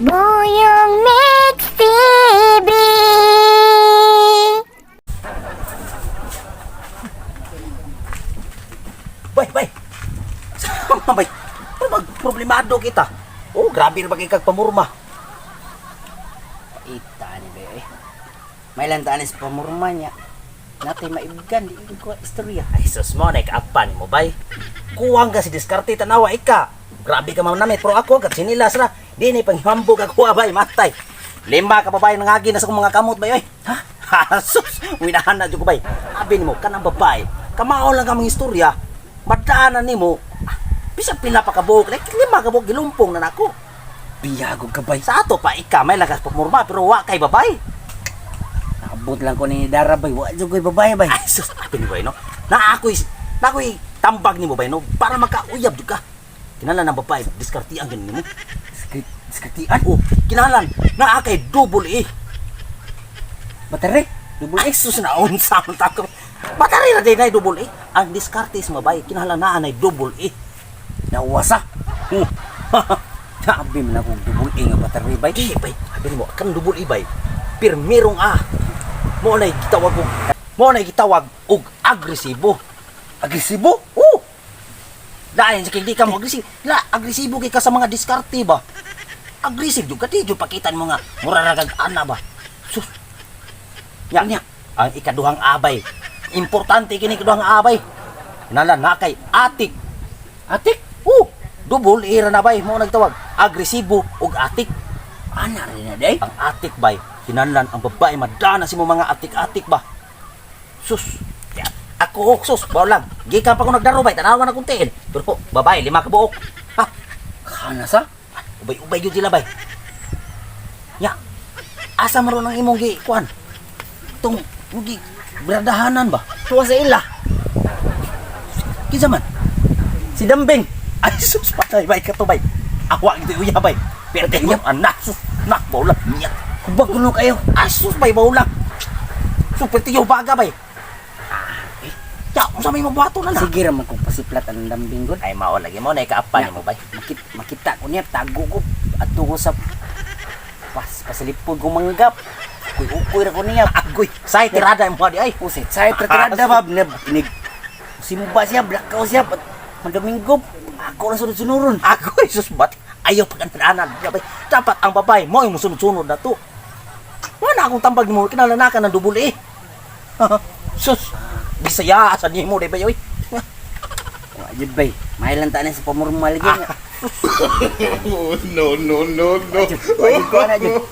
Buyong Mix TV. Bay, bay. Sama bay. Ano bag problemado kita? Oh, grabe na bagay kag pamurma. Paita ni ba eh. May lantanis pamurma niya. Natay maibgan, di ko istorya. Ay sus mo, naikaapan mo bay. Kuwang ka si diskarte tanawa ika. Grabe ka manamit pero ako kat sinilas ra. Di ni panghambog ako bay, matay. Lima ka babae nangagi na sa akong mga kamot bay oy. Ha? Sus, winahan na jud ko bay. Abi nimo kanang babae. Kamao lang ka mga istorya. Madaanan nimo. Ah, bisag pila pa ka buok, like lima ka buok gilumpong na nako. Biyagog ka bay. Sa ato pa ika may lagas pamurma pero wa kay babae. Nakabot lang ko ni Dara bay. Wa jud ko'y babae bay. Ay, sus, abi ni bay, no? Na ako'y, na ako'y tambag ni mo bay, no? Para makauyab jud ka. Kinahanglan ang babae, diskartian ganun nimo. Diskartian. Oh, kinahanglan na akay double E. Battery. Double X sus na unsa man ta ko. Battery ra din ay double E. Ang diskarte sa babae, kinahanglan naa nay double E. Nawasa. Oh. Sabi man akong double A nga battery bay. Di bay, abi nimo kan double E bay. Pirmirong A. Mo nay gitawag og mo nay gitawag og agresibo. Agresibo. Oh. Dahil sa di ka mo agresibo. La, agresibo kay ka sa mga diskarte ba? Agresibo jud ka di jud pakitan mo nga mura ra kag ana ba. Sus. Nya nya ang ikaduhang abay. Importante kini ikaduhang abay. Nala na kay atik. Atik. Oh, double era na bay mo nagtawag. Agresibo ug atik. Ana rin na day. Ang atik bay, kinahanglan ang babae madana si mo mga atik-atik ba. Sus. Ya, ako oh, sus, bawo lang. Gikan pa ko nagdaro bay, tanawa na kong tiil. Pero babae lima ka buok. Ha, Kana sa? ubay-ubay gyud sila bay. Ya. Asa man ron ang imong gi kuan? Tong gi bradahanan ba? Tuwa sa ila. Kinsa man? Si Dambing. Ay sus, patay bay kato bay. Awa gid uya bay. Perte mo anak sus, nak bawo lang. Niya. Kubag kuno kayo. Ay sus bay bawo lang. Super tiyo baga bay. Ya, unsa may mabuhaton na na? Sige ra man kung pasiplat ang Dambing gud. Ay mao lagi mo na ikaapan mo bay. Makita ko niya, tago ko. Ato ko sa pasalipod ko manggap. Kuy ukoy ra ko niya. Agoy, say tirada mo di ay. Pusit, say tratrada ba nig simba siya, blackout siya, pat mandomingo ako ra sunod-sunuron. Agoy sus bat. Ayaw pagkantanan. Bay. Dapat ang babae mo yung sunod-sunod na to. Wala akong tambag nimo kinalanakan ng double E. Sus, Bisaya sa nimo di bay oy. Wa jud bay, may lang tanan sa pamurmal gyud niya. Oh, no, no, no, no. Wa jud ko ana jud.